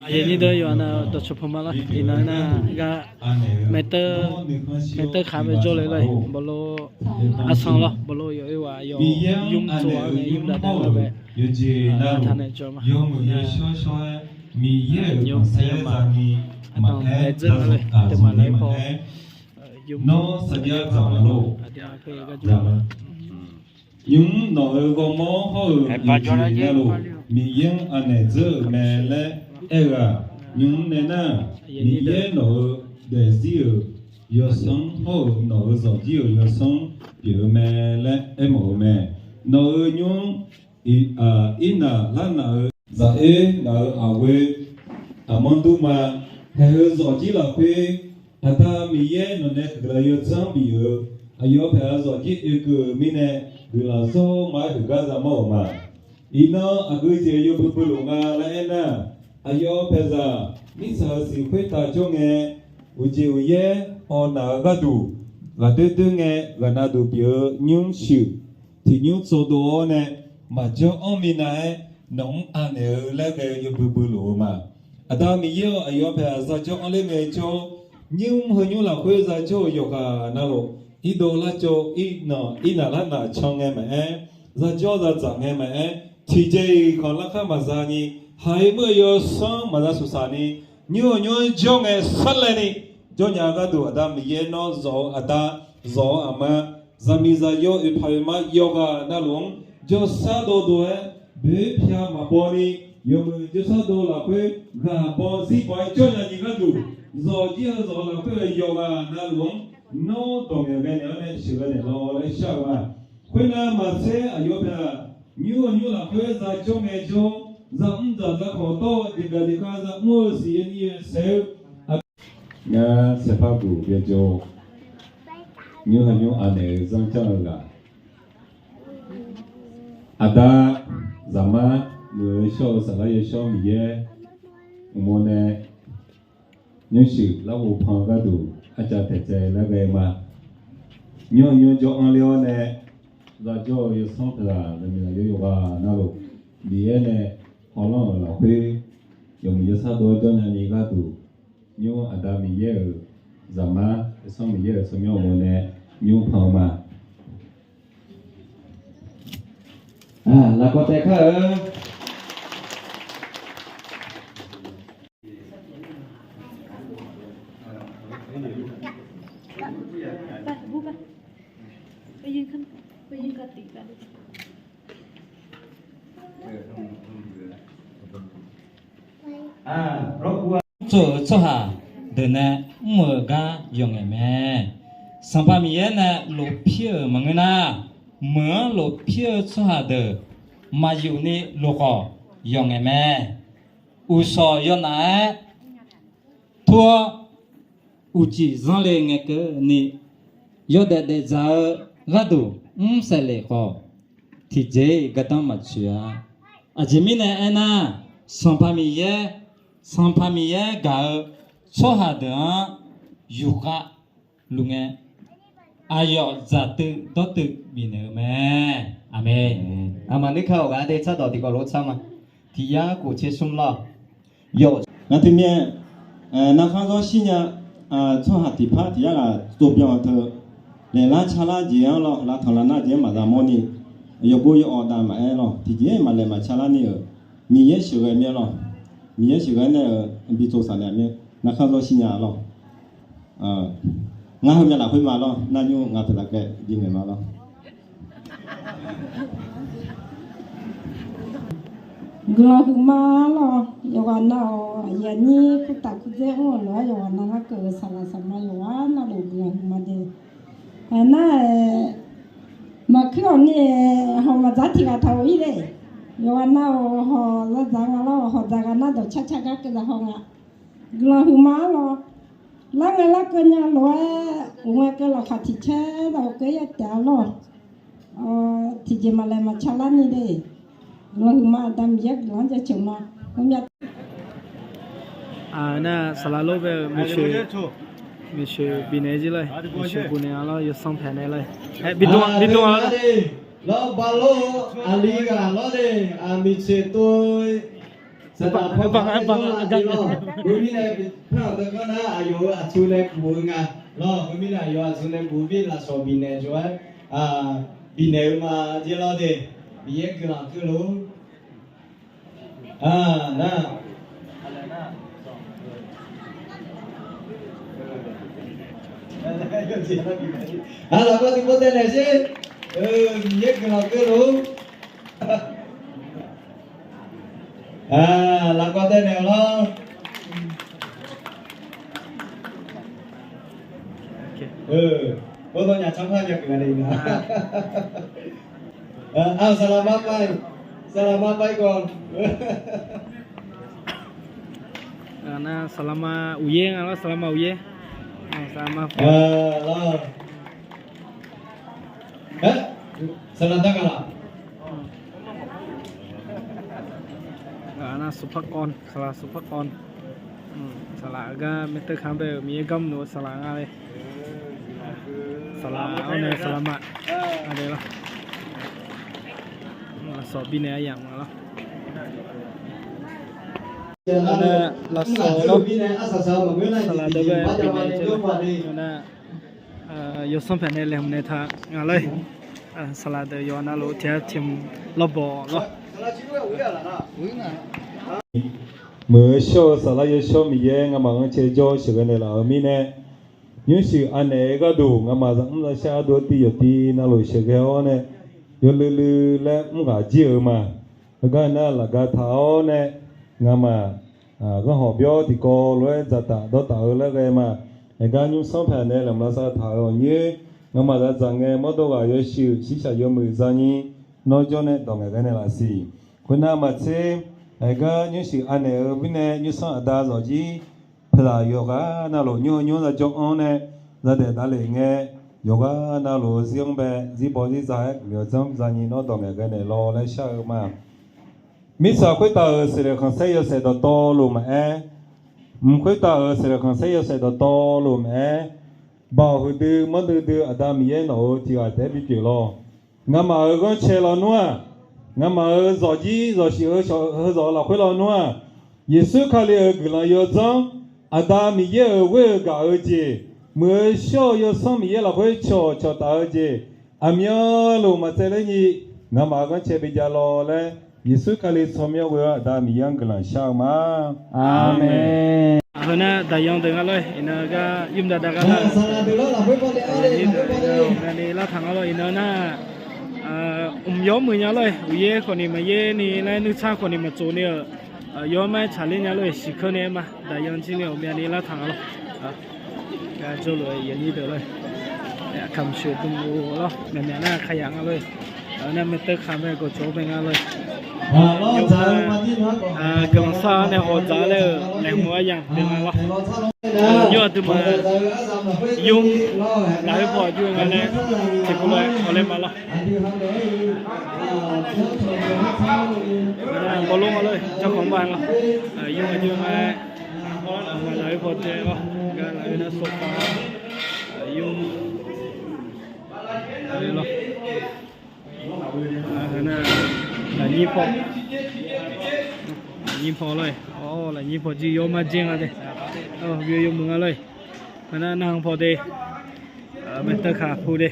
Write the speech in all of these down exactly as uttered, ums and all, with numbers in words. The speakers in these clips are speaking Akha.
Aqyuif aqnyir deuq, yawqha nav dawqcawq panq ma lor. Iqnan nar gar maerteuv, maerteuv khaq bae jawrle lor-eq. Bawqlo arsan lor, bawqlo yawq-oer ghaq yawq yur tsov-a nae yur daqdaq-eu bae, taq naeq jawr ma. Nymr aqyawfmaf aqdanq bae dzeur-a lor-eq, teumaq laer paw yur aqyawfmaf aqdanq bae khoer gar jawr ma. Nymr nawq-euq ghawrmawr hawr-euq yawqjeq navluf Miqyaer-anr anaeq dzeur-euq mae laer aer-eu-aq, nymr nae nar, Miqyaer nawq-euq daefzir-euq yawsanr hawr-euq nawq-euq zawqjir-euq yawsanr pyeuf-eu mae laer aermawf-eu mae. Nawq-euq nymr, irnaq larnaq-eu zaq-oer ngaq-euq aqghoe aqmanr durma, haeq-eu zawqjir lafkhoer Aqda Miqyaer nawq nae guiqlanq yawdzanr bif-euq aqyawf paeq-eu zawqjir oekeuv-euq mirnae guiqlanq zawr ma-aer heugar za mawr-euq ma. Iqnan aqgeu jeq yawbui bui luf nga laer aernar, aqyawf paeqzaq mirtsaq-euq siq khoertav jawr ngae, uqjeq uqyaer hawnaq-eu gharduq, ghaqdoer doer ngae ghaqnav duq pyeuf-eu nymr shuif tiqnymr tsovdov-awr nae maqjawr anr minav-aer nawq-anr anaeq-eu laer ghae-eu yawbui bui luf-eu ma. Aqda Miqyaer-or, aqyawf paeq-aq zajawr anr ler ngae jawr, nymr heu nymr lafkhoer zajawr-eu yawqghaq navluf, irdov larcawv, irnaq irnaq larnaq can ngae maqaer, zajawr zadzaq ngae maqaer, tiqjeq-iq khanqlar khar maqza ni, haiq mr-eu yawsanr maqza suqsaq ni, nymr-eu nymr-anr jawr ngae sarlaev ni jawr nya-eu gharduq, Aqda Miqyaer nawr zawq-eu aqda, zawq-eu aqma, zaqmiq zaqyo oeqpaq oeqma yawqghaq navluf-anr jawrsar dovdov-aer boerpya maqbaw ni, yawmuiq jawrsar dov lafkhoer ghaq baw zir baw-aer jawr nya ni gharduq, zawqjir-eu zawq lafkhoer-euq yawqghaq navluf-anr nawr dawq ngaeq ghae naeq-awr nae sheuqghae naeq law laer shar-eu ma. Khoernav maqtser aqyawf paeq-aq, nymr-eu nymr lafkhoer zajawr ngae jawr, zamr dzaq zakawq dawr-eu jeqgaq jeqkhav zamr-eu siqyaer nir-eu saeq-eu Ngar saerpar guq byaejawr, nymr-eu nymr anaeq-eu zanr janr-eu ghaq, aqda, zaqmar, muiq-eu shawr-eu Saflar Yawshawr Miqyaer uqmov nae nymrshuif larghov pan-eu gharduq arcav taeqtsaev lar ghae ma. Nymr-eu nymr jawr anr ler-awr nae, zajawr-eu yawsanr teughaq zaqmiq zaqyo yawqghaq navluf, Miqyaer nae hawlanr-euq lafkhoer yawmuiq yawsar dov-aer jawr nya ni gharduq, nymr Aqda Miqyaer-euq zaqmar, yawsanr Miqyaer-euq tsawrmyanr uqmov nae nymr pan-eu ma. Lafkawv taev kar-eu tsov-euq tsawrhaq deuq nae mr-euq gar yawqngaeq mae. Sanqpaq Miqyaer nae lofpir-euq maqngeur nar, meuq-anr lofpir-eu tsawrhaq deuq maqyuf ni lofkhawf yawqngaeq mae. Uqshawq yawnaf-aer tur-awr, uqcif zanr le ngae keuvni, yawdaef daefdzaq-eu gharduq mr saef lef khawf, tiqjeq-iq gardanr maqtsoeq-a. Aqjeq mirnae aernar, Sanqpaq Miqyaer, Sanqpaq Miqyaer gaq-eu tsawrhaq deuq-anr yufkhav luf ngae, aqyawf dzaqtuiv dawrtuiv bifnaeq-eu mae. Aqmeq. Aqmaqnuikar-awq ghaq-a de tsardawq tiqkawv lof tsar ma. Tiq yar khof tser smr lawr. Yawf, ngaq teumyae, narkhanr zawr shir nya, tsawrhaq tiqpar tiq yar ghaq tsovbyan-eu teu, laeqlar calar jeq-anr lawr, lavtanq lavnar jeq-anr maqza mawrni, yawqbo yawawf dav maqaer lawr, tiqjeq-iq maqlaeq maqca larni-euq, Miqyaer sheuqghae mir-aer lawr. Miqyaer sheuqghae nae-euq bi tsov saq naeq mir-aer narkhanr zawr shir nya lawr. Ngar heumyav lafkhoer ma lawr, nar nymr ngaq peuq lafkhaeq bi ngaeq ma lawr. Guiqlanq huiqma lawr, yawqghaq nav-awq, aqyuif aqnyir kurtaf kurdzer mr-euq lof-aer yawqghaq nav larkeuv-euq saqlaq saqma yawqghaq navluf guiqlanq huiqma de. Nar-aer, maqkuir-awq ni, hawq maqdzaq tiq ghaq taq-euq ir le. Yawqghaq nav-awq, hawq dzaqdzaq nga lawr, hawq dzaq ghaq nar dawqcar car gar keuv dzaq haw nga. Guiqlanq huiqma-ar lawr, lar ngae larkeuv nya lof-aer, uq ngae keuv laqkhaq tiq caer dawq keuv-ir-a taef-a lawr. Tiqjeq maqlaeq maqca larni de. Guiqlanq huiqma, Aqda Miqyaer guiqlanq-anr jaceuq ma. Nar saqlaq lor bae-eu maeqsoeq bifnaeq jir lar-eu, maeqsoeq bifnaeq-a lawr, yawsanr paeq nae lar-eu. Bidm-a lawr. Lawr ba lor, aqli ghaq lawr de, aqmiq tseq tov Baqnga, baqnga, baqnga. Heumirnae par-euq garkawv nar, aqyawf-euq aqtsu nae guf-eu nga. Lawr, heumirnae aqyawf aqtsu nae guf-eu bi lafsawq bifnaeq jawr-aer, bifnaeq-eu ma jeq lawr de. Miqyaer guiqlanq keuv lor. Nar, lafkawv tiqpov taev naeq sher. Miqyaer guiqlanq keuv lor. Lafkawv taev naeq-awq lawr. Bawrdaw nyaf tsanr par nya keuf nga le na. Aq, saqlaqma pav, saqlaqma pav-ir gawq. Nar saqlaqma uqyaer nga lawr, saqlaqma uqyaer. Saqlaqma pav. Saqlaq dar gaq laq. Nar สุภกร, saqlaq สุภกร. Saqlaq-eu gar แม่เต๊ยคำ bae-euq Miqyaer gar mrluf-eu saqlaq nga le. Saqlaq-awr nae saqlaqma. Aqdui lawr. Lafsawq bifnaeq-a yamq nga lawr. Nar lafsawq lawr. Saqlaq deuq bae bifnaeq-a nar, yawsanr paq nae laeqhmq naeq taq nga lawr. Saqlaq deuq yawqha navluf tiq ghaq tiq mq lawrbawq lawr. Muiq-eu shawr-eu Saflar Yawshawr Miqyaer, ngamaf-anr cae jawr sheuqghae naeqlaf-euq mirnae, nymrshuif anaeq-eu gharduq ngamaf zaqmr zaqshar ardov artiv yawqtiv navluf sheuqghae-awr nae, yawluiv luiv laer mr ghaq jir-euq ma. Heugar nar lafga taq-awr nae, ngamaf ghanrhawq byawr tiqkawv lof-aer dzaqtaf dawrtaf-eu laer ghae ma. Aergar nymrsanr paq nae laeqhmq lavsav taq-euq awqnyoer, ngamaf zaqdzaq ngae mawrdo ghaq yawshuif shirshaq yawmuiq zani, nawr jawr nae dawq ngaeqghae naeqlaf siq. Khoernar maqtser, aergar nymrshuif anaeq-eu mirnae nymrsanr aqda zawqjir paqzaq yawqghaq navluf nymr-eu nymr zajawr-anr nae zadaef davlef ngae, yawqghaq navluf-eu zir-anr bae zirbaw zirza-aer guiqlanq zanr zani nawr dawq ngaeqghae naeq law laer shar-eu ma. Mirtsaq khoertav-euq seqleq khanqsaer yawshaef dawqtawvluf maqaer, mq khoertav-euq seqleq khanqsaer yawshaef dawqtawvluf maqaer, baoq huiqdui manrdui dui Aqda Miqyaer nawq-euq tiq ghaq taef-aer bipyeuf lawr. Ngamaf-euq ghanrcae lawnmr-aq, ngamaf-euq zawqjir zawqshif heuzawq-eu lafkhoer lawnmr-aq, Yeqsur Kali-euq guiqlanq yawdzanr, Aqda Miqyaer-euq ghoer-eu gaq-eu jeq, muiq-eu shawr-eu Yawsanr Miqyaer lafkhoer cawq cawqtaf-eu jeq, aqmyanluf maqtsaevler nyi, ngamaf-euq ghanrcae bijav law laer, Yeqsur Kali tsawrmyanr ghoe-awr Aqda Miqyaer-anr guiqlanq shar-eu ma. Aqmeq. Heunar daqyan deuq nga lor-e, iqnan gar yurmdav dav gar nar, ni lartaq nga lor-e, iqnan nar, mq yawr muiq nya lor-e, uqyaer khawf ni maqyaer ni laer nuitsar khawf ni maqtsov ni-euq, yawr mar-aer tsaqler nya lor-e, siqkeur ni-aer ma, daqyan jir ni ghawqmyani lartaq nga lor. Jawrluf-eu yaqnyir deuq lor-e, kamqshoeq dm-eu lor, myaqmyaq nar kayaq nga lor-e. Nar maeqteuv kaq mae gawqjawq-anr bae nga lor-e. Guiqlanq sar-awr nae hawq dzaq laer-euq laeqhmq-eu aryamq pyeuf nga lor. Nymr aqduimaf yur lafkhoer paw aqjox-eu nga laer tiqkawv lof-aer hawlaer ma lor. Bawlor nga lor-e, janrkhanq ma lor. Yur aqjox-eu nga laer, lafkhoer paw tae lor, gar lafkhoer nar sawv pav lor. Yur lor. Lafnyir paw, lafnyir paw lor-e. Lafnyir paw jir yawr mar dzer nga de. Bi yawmuiq nga lor-e. Heunar narhaq paw de, maeqteuv kaq pu de.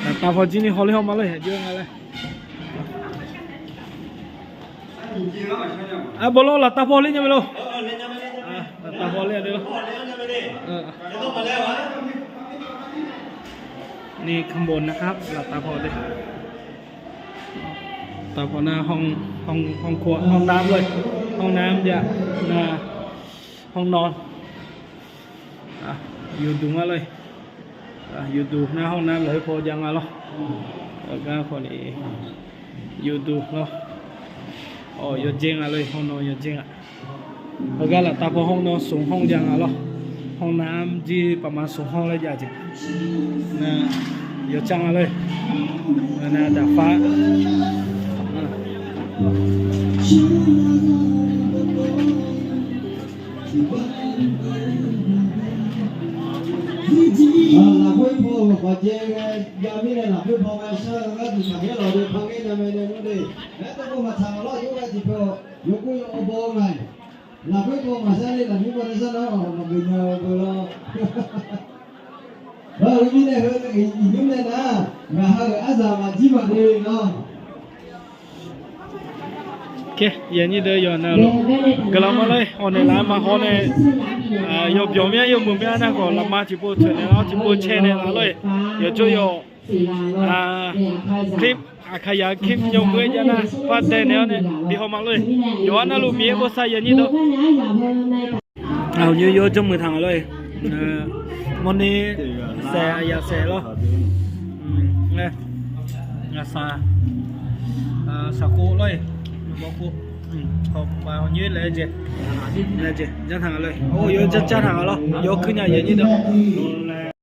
Laftav paw jir ni hawler haw ma lor-e, aqjox-eu nga laer. Bawlor laftav paw ler nya mae lor. Laftav paw ler de lor. Ni kambof nav-ar laftav paw de. Tavpawf nar ห้องครัว ห้องน้ำ lor-e, ห้องน้ำ jav nar, ห้องนอน yawduq nga lor-e. Yawduq nar ห้องน้ำ lafkhoer paw jav nga lor. Gar khawf ni yawduq lor. Awq, yawdzer nga lor-e, ห้องนอน yawdzer nga. Heugar laftav paw ห้องนอน smq ห้อง jav nga lor. ห้องน้ำ jir paf ma smq ห้อง laer jav jeq. Nar yawcar nga lor-e. Nar daqfar. Lafkhoer paw-euq khawf jav ngae, jav mirnae lafkhoer paw ngae shar-eu gharduq taqngaer lawq de, par ngaer nya mae nae nmr de. Laer tov pov maqtsaq lawr, yawr ghae tiqpov. Yawkov yawbaw mae, lafkhoer baw maqshar le, lafkhoer baw nae shar nar-awq, maqgeuf nya-eu beu lawr. Bar-eu mirnae heu iqnymr nae nar, ngaq ha-euq arzaq maqjir maqle lawr. Yawqnan lor, guiqlanq ma lor-e, awqnaeq laf-aer maqhaw nae, yawbyawq mya yawmuiq mya nar khawf lafma tiqpov tsoeqnaeq lar-awr tiqpov cae naeq laf lor-e, yawqjawr yawq clip, Aqkaqyaq clip yawmuiq-aer jav nar par dae naeq-awr nae bihaw ma lor-e, yawqha navluf Miqyaer bosav yawnyir dawr. Aqyawf yawr janrmuiq taq nga lor-e, mawrni saef aqyaf saef lor, ngaqsaq, saqkov lor-e, mawrkov, nyoer laeq-aer jeq, laeq-aer jeq janr taq nga lor-e, yawr janr car taq nga lor, yawr kuirnya yawnyir dawr.